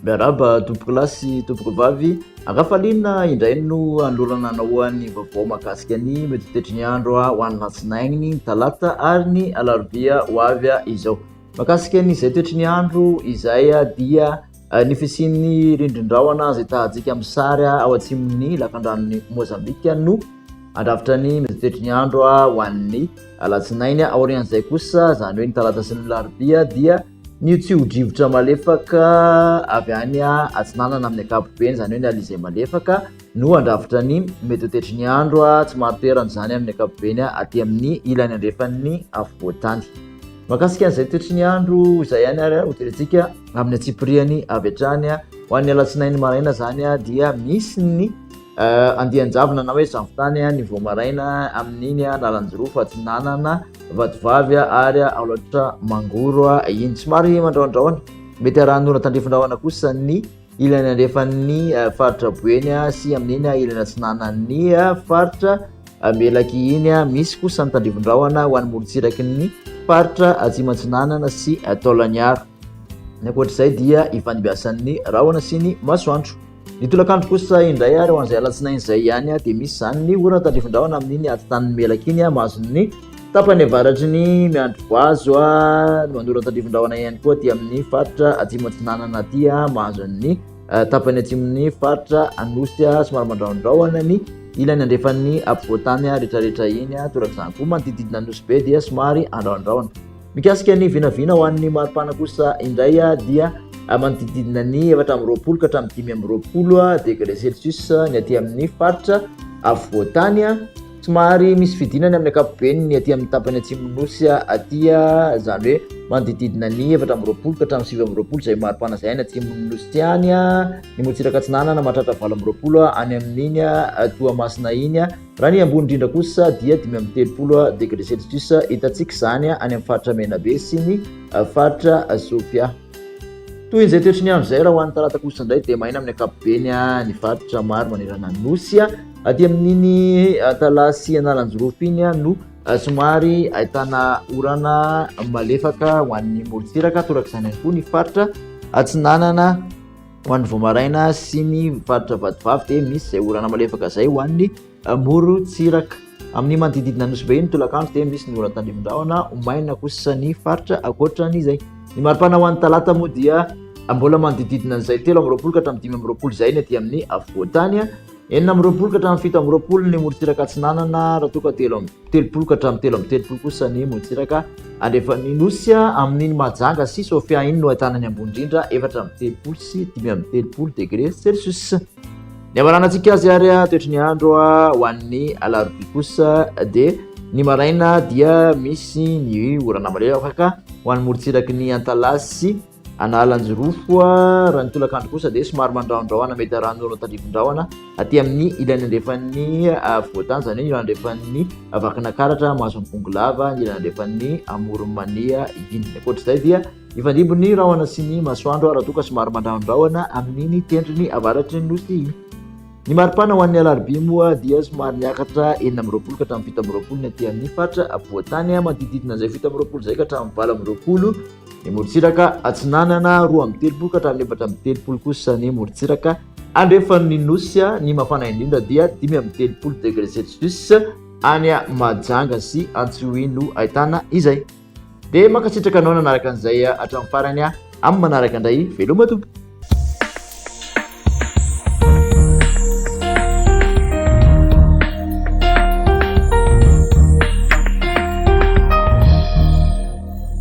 Miarahaba tompoko lahy sy tompoko vavy, ankafaliana indray no anolorana anao ny vaovao mahakasika ny mety ho toetry ny andro ho an'ny latsinainy, ny talata ary ny alarobia ho avy izao. Mahakasika ny izay toetry ny andro izay dia ny fisian'ny rindrin-drahona izay tahantsika amin'ny sary ao atsimon'ny lakandranon'i Mozambika no handrafitra ny mety ho toetry ny andro ho an'ny alatsinainy. Aorian'izay kosa, izany hoe ny talata sy ny alarobia dia Ny tsio-drivotra malefaka avy any atsinanana amin'ny ankapobeny, izany hoe ny alizay malefaka, no handrafitra ny mety ho toetry ny andro. Tsy marin-toerana izany amin'ny ankapobeny aty amin'ny ilany andrefan'ny afovoan-tany. Mahakasika an'izay toetry ny andro izay ihany ary hojerentsika amin'ny antsipiriany avy hatrany. Ho an'ny alatsinainy maraina izany dia misy ny andian-javona na hoe zavon-tany ny vao maraina amin'iny Analanjirofo atsinanana. Vatovavy ary Alaotra Mangoro iny. Somary mandrahondrahona, mety arahan'orana tandrifin-drahona kosa ny ilany andrefan'ny eh, faritra Boeny sy amin'iny ilany atsinanan'ny eh, faritra Melaky iny. Misy kosa ny tandrifin-drahona ho an'ny morontsiraky ny faritra Atsimo Atsinanana sy Taolagnaro. Ny ankoatr'izay dia ifandimbiasan'ny rahona sy ny masoandro. Ny tolakandro kosa indray ary ho an'izay alatsinainy izay ihany dia misy izany ny orana tandrifin-drahona amin'iny atitan'ny Melaky iny mahazo ny tapany avaratry ny Miandrivazo no anorana tandrifin-drahona ihany koa aty amin'ny faritra atsimo atsinanana aty mahazo ny tapany atsimon'ny faritra Anosy somary mandrahondrahona ny ilany andrefan'ny afovoantany rehetrarehetra iny torak'izany koa manodididina Nosy Be dia somary andrahondrahona. Mikasika ny vinavina ho an'ny maripana kosa indray dia manodididina ny 24 ka hatramin'ny 25 degré celsius ny aty amin'ny faritra afovoantany. Somary misy fidinany amin'ny ankapobeny ny aty amin'ny tapany atsimon'ny nosy aty, izany hoe manodididina ny 24 ka hatramin'ny 29 izay maripana izay any atsimon'ny nosy any. Ny morontsiraka atsinanana mahatratra 28 any amin'iny Toamasina iny. Raha ny ambony indrindra kosa dia 35 degré celsius hitantsika izany any amin'ny faritra Menabe sy ny faritra Sofia. Toy izay toetry ny andro izay raha ho an'ny talata kosa indray dia maina amin'ny ankapobeny ny faritra maro manerana ny nosy. Aty amin'iny Antalaha sy Analanjirofo iny no somary ahitana orana malefaka ho an'ny morontsiraka, torak'izany ihany koa ny faritra Atsinanana. Ho an'ny vao maraina sy ny faritra Vatovavy dia misy izay orana malefaka izay ho an'ny morontsiraka. Amin'ny manodididina Nosy Be iny tolakandro dia misy ny orana tandrifin-drahona, ho maina kosa ny faritra ankoatran'izay. Ny maripana ho an'ny talata moa dia mbola manodididina an'izay 23 ka hatramin'ny 25 izay ny aty amin'ny afovoan-tany. 26 ka hatramin'ny 27 ny morontsiraka atsinanana raha toa ka 33 ka hatramin'ny 33 kosa ny morontsiraka andrefan'ny Nosy. Amin'iny Mahajanga sy Sofia iny no ahitana ny ambony indrindra 34 sy 35 degré celsius. Ny hamaranantsika azy ary toetry ny andro ho an'ny alarobia kosa dia ny maraina dia misy ny orana malefaka ho an'ny morontsiraky ny Antalaha sy Analanjirofo, raha ny tolakandro kosa dia somary mandrahondrahona mety arahan'orana tandrifin-drahona aty amin'ny ilany andrefan'ny afovoan-tany, izany hoe ny ilany andrefan'ny Vakinankaratra, mahazo an'i Bongolava, ny ilany andrefan'ny Amoron'i Mania iny. Ankoatra izay dia hifandimby ny rahona sy ny masoandro raha toa ka somary mandrahondrahona amin'iny tendrony avaratry ny nosy iny. Ny maripana ho an'ny alarobia moa dia somary niakatra 26 ka hatramin'ny 27 ny aty amin'ny faritra afovoan-tany, manodididina izay 27 izay ka hatramin'ny 28 ny morontsiraka atsinanana, 32 ka hatramin'ny 34 kosa ny morontsiraka andrefan'ny nosy. Ny mafana indrindra dia 35 degré celsius any Mahajanga sy Antsohihy no ahitana izay. Dia mankasitraka anao nanaraka an'izay hatramin'ny farany, amin'ny manaraka indray, veloma tompoko.